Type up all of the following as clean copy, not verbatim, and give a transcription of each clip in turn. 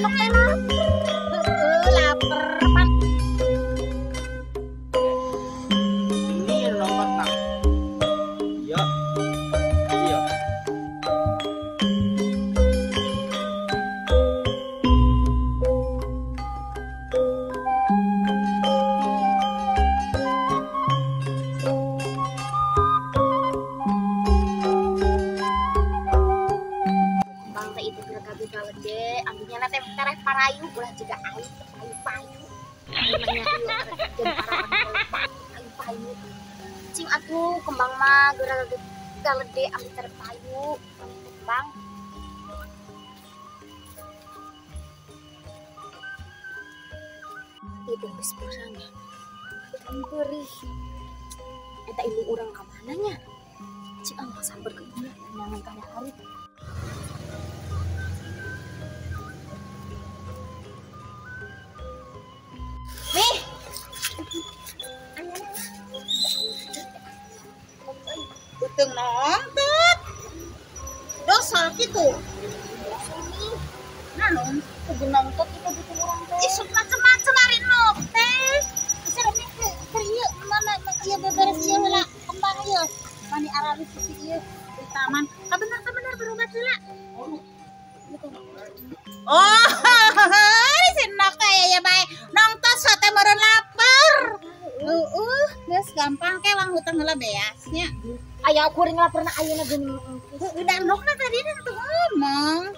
Anak teh lapar. Heeh, lapar pan. Ini lompat nak. Iya. Iya. Parayu ulah juga aing teu payu-payu. Namanya ieu jeung parawan payu-payu. Cing atuh kembang mah geura galede ambil terpayu kembang. Itu geus beurang ya. Perih. Eta indung urang ka mana nya? Cing ah samper ke dieu nangan kana hari. Beuteung nongtot. Dosol kitu. Nah, non, kudu nongtot itu beuteung urang teh. Isuk macem-macem ari nok teh. Geus rame keur ieu mana ieu beberes ieu heula kembang ieu. Mani aralis si ieu di taman. Kabener-kabener berobat heula. Oh, si nok teh ya bae. Nongtot sok teh meureun lapar. Heeh, geus gampang ke wang hutang heula beasnya. Aya kuring laparna ayeuna geuning. Udah nokna tadi teu ngomong.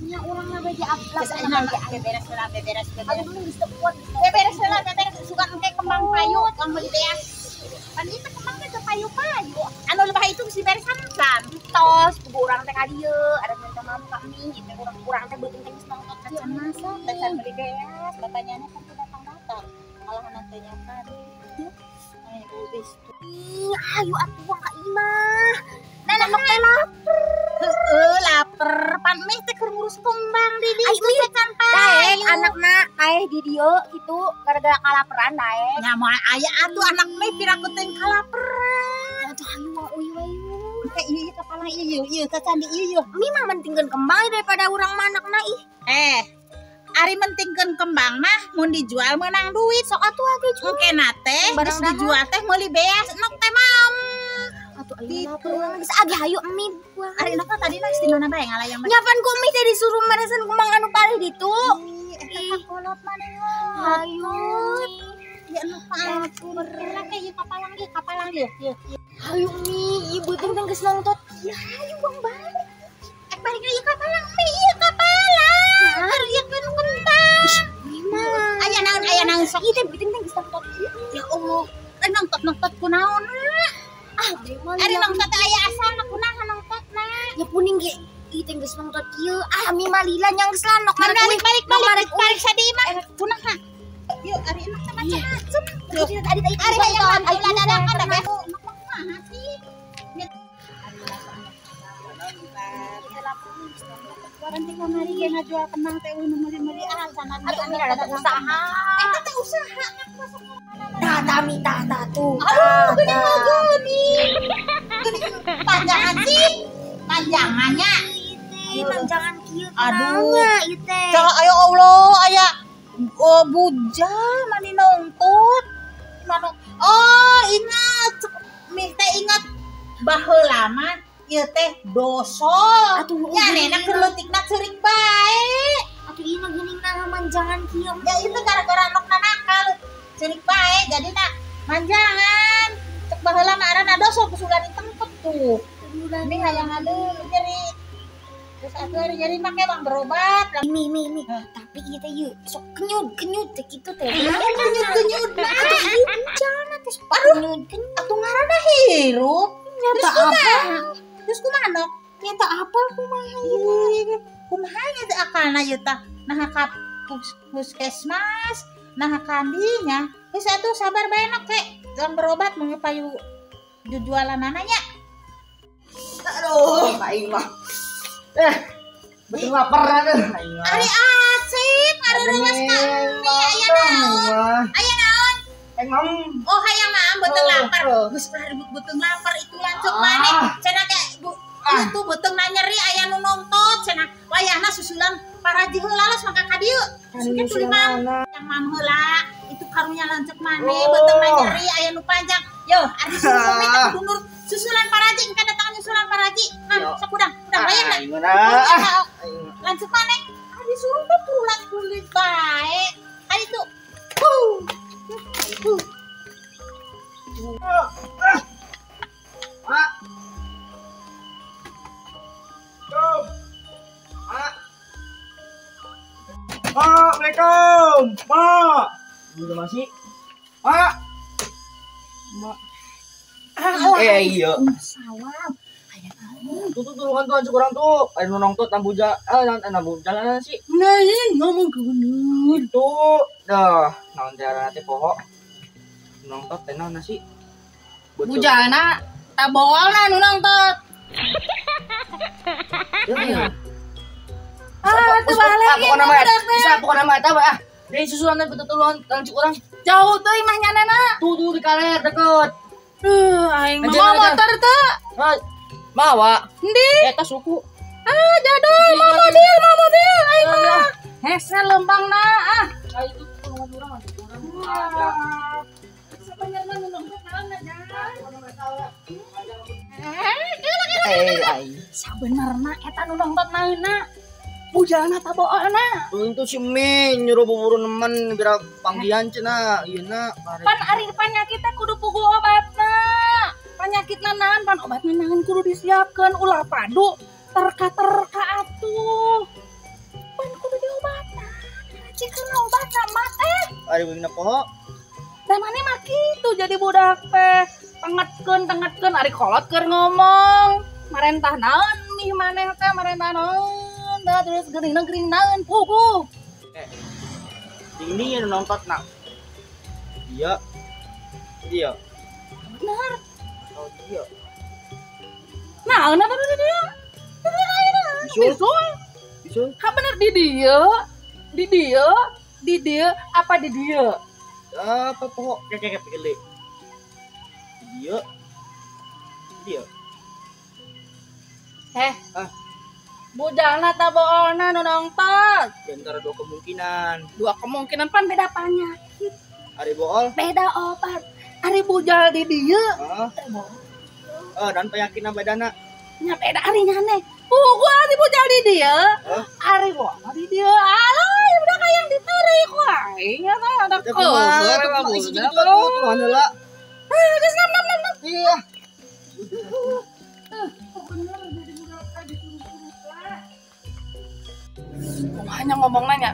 Nya urang mah beja laparna beberes heula beberes beberes. Aduh geus teu kuat. Beberes heula beberes sugan engke kembang payu wang meuli beas. Pan ieu teh kembang teh payu-payu. Anu lebah itu geus diberesan can. Tos kudu urang teh ka dieu, ada minta maaf ka mie gitu urang teh beuteung teh geus nongtot acan masak, acan meuli beas, bapaknya kan teu datang-datang. Malahan teh nyakan. Ih, ayo atuh wang ka imah. Nah, anak teh lapar. Heeh, lapar. Pan mih teh keur ngurus kembang di dieu. Ayo mih can payu. Daek anakna paeh di dieu kitu gara-gara kalaparan daek. Nya moal aya atuh anak mih piraku teh kalaparan. Atuh ayo wang uy we yeuh. Teh ieu ieu kapalang ieu ieu teh candi ieu ieu. Mih mah mentingkeun kembang daripada urang mah anakna ih. Ari mentingkeun kembang mah mun dijual meunang duit sok atuh atuh jual. Engke teh geus dijual teh meuli beas nok teh mam. Atuh ayeuna lapar urang geus age hayu mie. Ari nok tadi geus di mana bae ngalayang bae. Nya pan ku mie teh disuruh meresan kembang anu palih ditu. Eta kakolot maneh. Hayu. Ya nok mah lapar ke ieu kapalang ieu kapalang ieu. Hayu mie ieu beuteung teh geus nongtot. Ya hayu bang balik. Balik ieu kapalang mie ieu kapalang. Ari ieu kan kembang. Mah. Aya naon sok ieu teh beuteung teh geus nongtot. Ya Allah, nongtot-nongtot kunaon? Ah, ari nongtot aya asalna kunaon nongtotna? Ya puning ge ieu teh geus nongtot kieu. Ah, mi mah lila nya geus lah nok balik balik balik balik sadi mah. Kunaha? Yeuh ari enak teh macem-macem. Tadi tadi ari hayang ulah dadakan da bae. Nok kumaha sih? Nanti kamari ge ngajual kembang teh nu meuli-meuli ah sana atuh mi ada usaha. Eta teh usaha tah tah mi tah tah tuh. Aduh, geuning mah geuning. Panjangan sih. Panjangannya. Ieu panjangan kieu. Aduh, ieu teh. Cah ayo Allah aya oh bujang mani nongtot. Mano. Oh, ingat. Mi teh ingat baheula mah ieu teh dosol. Atuh nya nenek keur leutikna ceurik bae. Atuh ieu mah geuning nah manjangan kieu. Ya itu gara-gara anakna nakal ceurik bae jadina manjangan. Cek baheula mah arana dosol kusulan ditengkep tuh. Ini hayang aduh nyeri. Terus atuh ari nyeri mah bang berobat. Mi mi mi. Tapi ieu teh ieu sok kenyut-kenyut teh kitu teh. Kenyut-kenyut. Atuh ieu bujana teh sok kenyut-kenyut. Atuh ngaranna hirup. Terus kumaha? Terus kumaha nok? Nyata apal kumaha ieu? Kumaha nya teh akalna ieu tah? Naha ka puskesmas, naha ka dinya. Geus atuh sabar bae nok ke. Lang berobat mun payu jujualanana nya. Aduh, aing mah. Betul lapar aduh. Ari acing, ari ruas ka mie aya naon? Aya naon? Hayang Oh, hayang maam beuteung lapar. Geus ulah ribut beuteung lapar itu lancuk maneh. Cenah ge bu itu beuteung na nyeri aya nu nongtot cenah. Wayah Wayahna susulan paraji heula los mangka ka dieu. Suke tuluy mam. Yang mam heula itu karunya lanceuk maneh beuteung nyeri aya nu panjang. Yo, ari suruh umi teh kudu nurut susulan paraji engke datang nyusulan paraji. Mam, sok udang, udang wayahna. Lanceuk maneh ari suruh mah pulang kulit bae. Ka ditu. Mak. Kom. Mak. Mak, Assalamualaikum. Mak. Udah masih. Mak. Mak. Iya. Salam. Tuh tulungan tuh anjuk orang tuh. Ayo nonton tambuja. Nambu jalan sih. Nah, ini ngomong ke bener. Tuh. Dah, naon teh teh poho. Nonton teh naon sih? Bujana tabolna nu nonton. Ya. Ah, tuh balik. Pokokna mah bisa pokokna mah eta ah. Deui susulan betul tulungan lanjut orang. Jauh tuh imah nyanana. Tuh tuh di kaler deket. Duh, aing mah motor teu. Mawa. Endi? Eta suku. Ah, jadul, mau mobil, mau mobil aing mah. Hese lempangna ah. Ah, itu tulungan urang lanjut urang. Sebenarnya nu nonton naon aja. Sabenerna eta nu nonton naeuna. Bujana taboona. Itu si Ming nyuruh buburu nemen biar panggihan cenah ieu na. Pan ari panyakit teh kudu pugu obatna. Panyakitna naon pan obatna naon kudu disiapkeun ulah padu terka-terka atuh. Pan kudu diobatna. Cikeun obatna mah teh. Ari beunna poho. Da maneh mah kitu jadi budak teh. Tengetkeun ari kolot keur ngomong. Marentah naon mih maneh teh marentah naon. Dah terus gering naon pugu. Ini yang nonton nak. Iya. Iya. Bener. Oh iya. Nah, apa di dia? Bisul. Bisul. Ha bener di dia. Di dia, di dia, apa di dia? Apa pokok kayak gede. Dia. Dia. Ah. Bujana taboona nu nonton. Di antara dua kemungkinan. Dua kemungkinan pan beda penyakit. Ari bool. Beda obat. Ari bujal di dieu. Heeh. Dan penyakitna bedana. Nya beda ari nyane. Pugu ari bujal di dieu. Ari bool di dieu. Alah, udah kayak ditarik ku aing eta ada kumaha isi kitu atuh heula. Geus nam nam nam. Iya. Bener jadi budak disuruh-suruh. Kumanya ngomong nanya,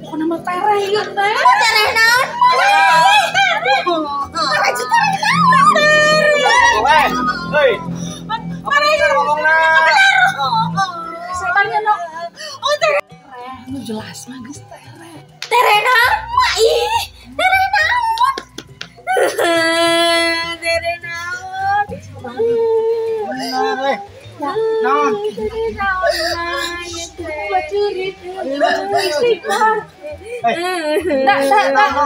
pokoknya mah tereh ieu teh. Tereh naon? Tereh naon? Hei, hei. Apa bener ngomongna? Sabarnya no. Oh tereh. Nu jelas mah geus tereh. Tereh naon mah ih? Tereh naon? Tereh naon? Bener eh. Naon?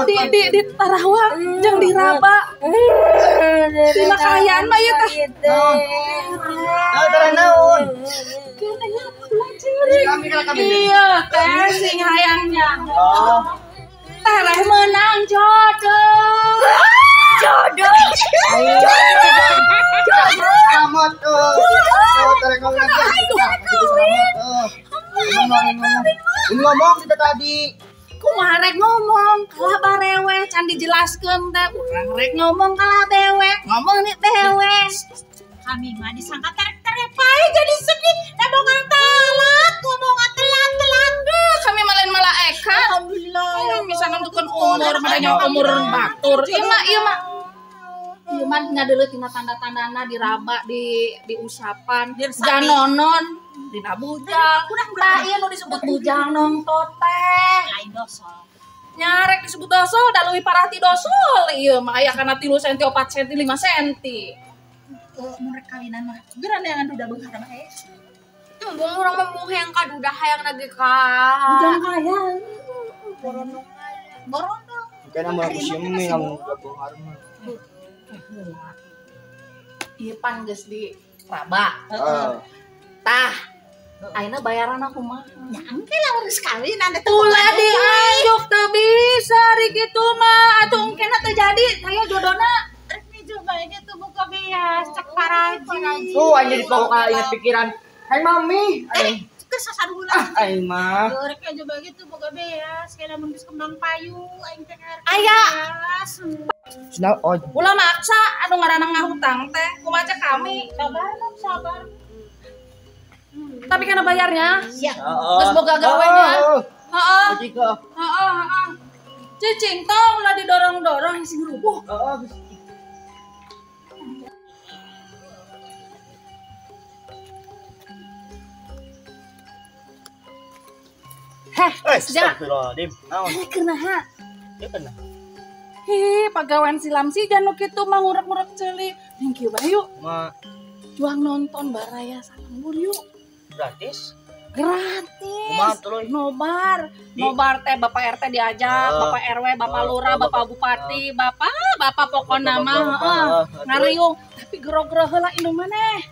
Di Tarawang jeung di Raba. Dina kaayaan mah ieu teh. Naon? Tereh naon? Iya teh sing hayangnya. Tereh menang jodoh. Jodoh. Selamat tuh. Tereh ngomong. Ngomong tidak tadi. Kumaha rek ngomong kalah barewe can dijelaskeun teh urang rek ngomong kalah dewe ngomong nih dewe. Kami mah disangka terek-terek pae jadi sedih da bongan telat ngomong telat-telat. Kami mah lain malaika. Alhamdulillah. Bisa nentukeun umur padanya umur batur. Ieu mah ieu mah ieu mah ngadeuleuh tina tanda-tandana diraba di diusapan janonon dina bujang. Tah ieu nu disebut bujang nongtot teh. Lain dosol. Nyarek disebut dosol da leuwih parah ti dosol ieu mah aya kana 3 cm 4 cm 5 cm. Mun rek kawinan mah geura neangan duda beunghar mah eh. Embung urang mah mung hayang ka duda hayang lagi ka. Bujang kaya. Borondong. Borondong. Kana mah ku sieun mah lamun duda beunghar mah. Ieu pan geus di raba. Heeh. Tah, Ayeuna bayaran aku mah. Ya engke lah urus kawin anda teh. Ulah dianjuk teu bisa ri kitu mah. Atuh engkena teu jadi saya jodona. Rek miju bae kitu buka beas cek paraji. Tuh aing jadi pokok ingat pikiran. Hai mami. Aing Keur sasadulan. aing mah. Rek aja bae kitu boga beas kena mun geus kembang payu aing teh ngarep. Aya. Senal oh. Ulah maksa anu ngaranna ngahutang teh kumaha cek kami. Sabar dong, sabar. Tapi kana bayarnya. Siap. Geus boga gawe nya. Heeh. Heeh. Heeh, heeh. Cicing tong ulah didorong-dorong sing rubuh. Heeh. Heh, ja. Astagfirullahaladzim. Naon? Kunaha? Ya kena. Hi, pagawean silam si janu kitu mah ngurek-ngurek ceuli. Thank you bae yuk. Ma Juang nonton baraya salembur yuk. gratis. Gratis. Kumaha tuluy? Nobar. Nobar teh Bapak RT diajak, Bapak RW, Bapak Lurah, Bapak Bupati, Bapak pokona mah heeh. Ngariung, tapi gero-gero heula indung maneh.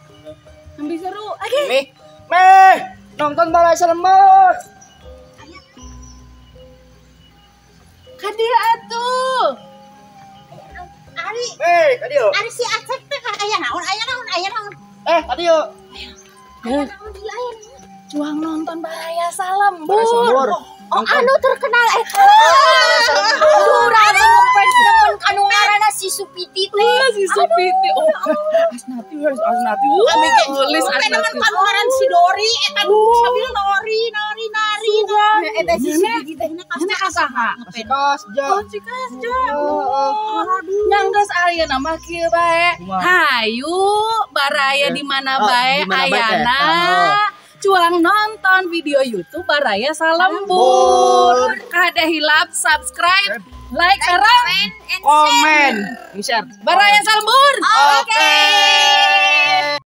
Ambil seru. Age. Meh, meh, nonton Baraya Salembur. Ka dieu atuh. Ari, Meh, ka dieu. ari si Acep teh aya naon, aya naon, aya naon. Ka dieu. Aya naon di aya naon. Juang nonton Baraya Salembur. Baraya Salembur. Oh, anu terkenal eta. Aduh, rada ngefans nemen kanu ngaranna si Supiti teh. Ah, si Supiti. Oh, Asnati harus Asnati. Kami ge Gelis nemen Asnati. kanu ngaran si Dori eta nu sambil nori nori nari. Nah, eta si Supiti teh. Nenek kasaha? Kasih kas, ja. Oh, si Kasja. Nyang geus ayeuna mah kieu bae. Kumaha? Hayu baraya di mana bae di mana bae teh? ayana. Heeh. Cuang nonton video YouTube Baraya Salembur. Kada hilap subscribe, like, sareng Komen, share. Baraya Salembur. Oke.